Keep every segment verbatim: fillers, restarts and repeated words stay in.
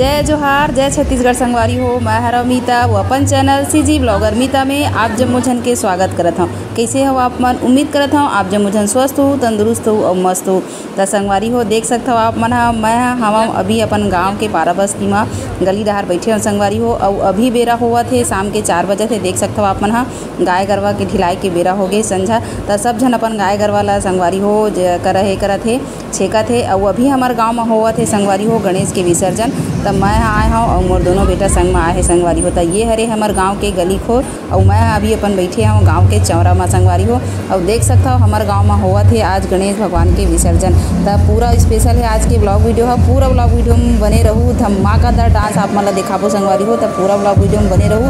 जय जोहार, जय छत्तीसगढ़ संगवारी हो। मैं हरव मीता, वो अपन चैनल सीजी ब्लॉगर मीता में आप जम्मो झन के स्वागत करत हव। कइसे हव आप मन? उम्मीद करत हव आप जम्मो झन स्वस्थ हो, तंदुरुस्त हो अउ मस्त हो। त संगवारी हो, देख सकत हव आप मन ह, मैं ह हवं अभी अपन गांव के पारा बस्ती म गली डहार बइठे हव संगवारी हो। अउ अभी बेरा होवत हे शाम के चार बजत हे। देख सकत हव आप मन ह, गाय गरवा के ढिलाए के बेरा होगे संझा। त सब झन अपन गाय गरवा ल संगवारी हो ज-, कर हे करत हे, छेकत हे। अउ अभी हमर गांव म होवत हे संगवारी हो गणेश के विसर्जन। त मैं ह आए हव अउ मोर दोनों बेटा संग म आए हे संगवारी हो। त ये हरे हमर गांव के गली खोर, अउ मैं ह अभी अपन बइठे हव गांव के चौरा म संगवारी हो। अउ देख सकत हव हमर गांव म होवत हे आज गणेश भगवान के विसर्जन। त पूरा स्पेशल हे आज के ब्लॉग वीडियो ह, पूरा ब्लॉग वीडियो म बने रहू। धमाकादार डांस आप मन ल देखाबो संगवारी हो, त पूरा ब्लॉग वीडियो म बने रहू।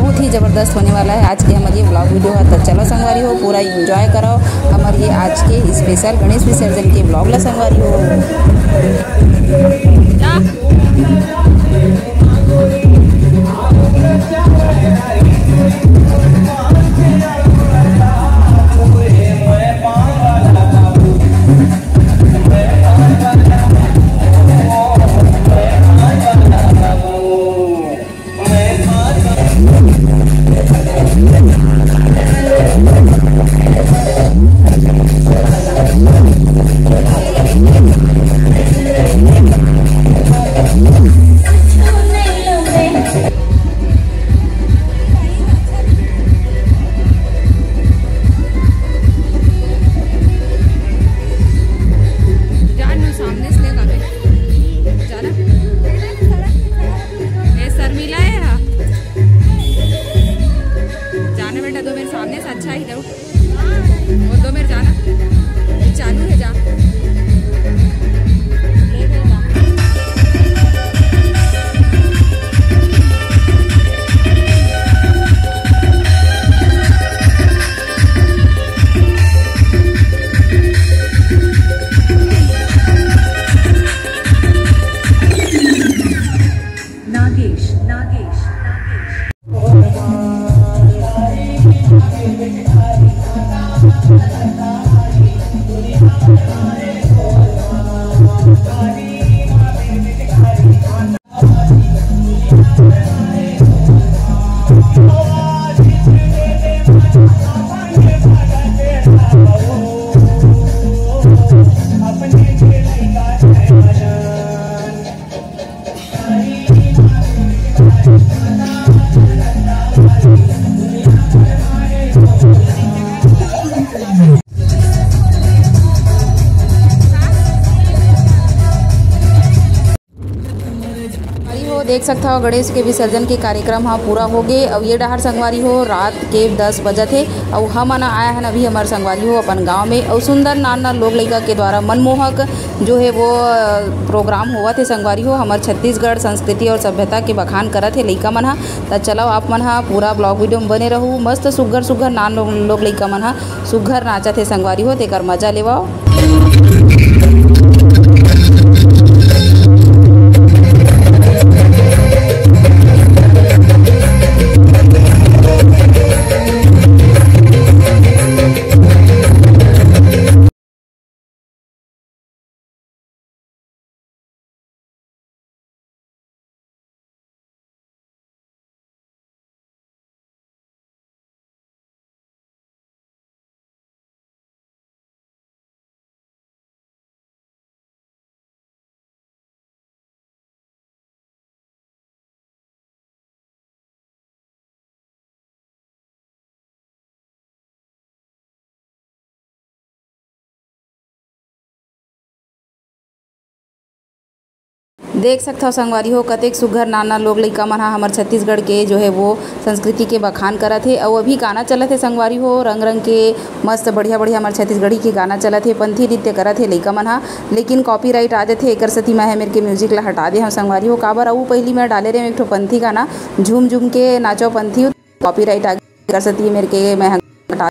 बहुत ही जबरदस्त होने वाला है आज के हमर ये ब्लॉग वीडियो ह। त चलो संगवारी हो, पूरा एंजॉय करो हमर ये आज के स्पेशल गणेश विसर्जन के ब्लॉग ला संगवारी हो। जान नु सामने से ले गावे। जाना। ए, शर्मिला है, हाँ। जाना बेटा, दो मेरे सामने से अच्छा ही जाओ। और दो मेरे जाना। ये चालू है, जा। ले गए, जा। नागेश, नागेश, नागेश। संगवारी हो, देख सकत हव, गणेश के विसर्जन के कार्यक्रम ह पूरा हो गे। अउ ये डहार संगवारी हो, रात के दस बजत हे, अउ हमन आए हन अभी हमर संगवारी हो अपन गांव में, अउ सुंदर नान नान लोग लइका के द्वारा मनमोहक जो है वो, अ, प्रोग्राम होवत हे संगवारी हो। हमर छत्तीसगढ़ संस्कृति और सभ्यता के बखान करत हे लइका मन ह। त चलव, आप मन ह पूरा ब्लॉग वीडियो में बने रहू। मस्त सुग्घर सुग्घर नान लोग, लोग लइका मन ह सुग्घर नाचत हे संगवारी हो, तेकर मजा लेवव। देख सकथव संगवारी हो, कतेक सुग्घर नान नान लोग लइका मन ह हमर छत्तीसगढ़ के जो है वो संस्कृति के बखान करत हे। अउ अभी गाना चलत हे संगवारी हो, रंग रंग के मस्त बढ़िया बढ़िया हमर छत्तीसगढ़ी के गाना चलत हे, पंथी नृत्य करत हे लइका मन ह, लेकिन कॉपीराइट आ जथे, एकर सेती मैं ह मेर के म्यूजिक ला हटा दे हव संगवारी हो। काबर अउ पहिली मैं डाले रहेंव एक ठो पंथी गाना, झूम झूम के नाचो पंथी, कॉपीराइट आ गे, एकर सेती मेर के मैं ह हटा।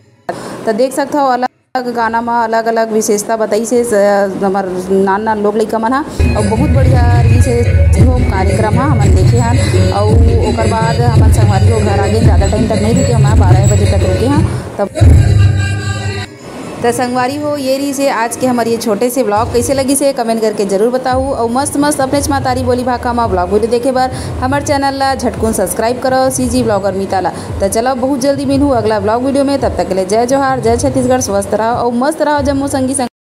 त देख सकथव अलग गाना म अलग-अलग विशेषता बताइस हे स-, हमर नान-नान लोग लइका मन ह, अउ बहुत बढ़िया रहिस हे इहो कार्यक्रम ह, हमन देखे हन। अउ ओकर बाद हमन संगवारी हो घर आ गेन, जादा टाइम तक नइ रुके हन, बारह बजे तक रुके हन। तब त संगवारी हो, ये रहिस हे आज के हमर ये छोटे से vlog। कइसे लगिस हे comment करके जरूर बताहू। अउ मस्त मस्त अपनेच महतारी बोली भाखा म vlog video देखे बर हमर channel ला झटकुन subscribe करव, CG vlogger मीता ला। त चलो, बहुत जल्दी मिलहू अगला vlog video में। तब तक के लिए जय जोहार, जय छत्तीसगढ़, स्वस्थ रहो अउ मस्त रहो जम्मो संगी संग।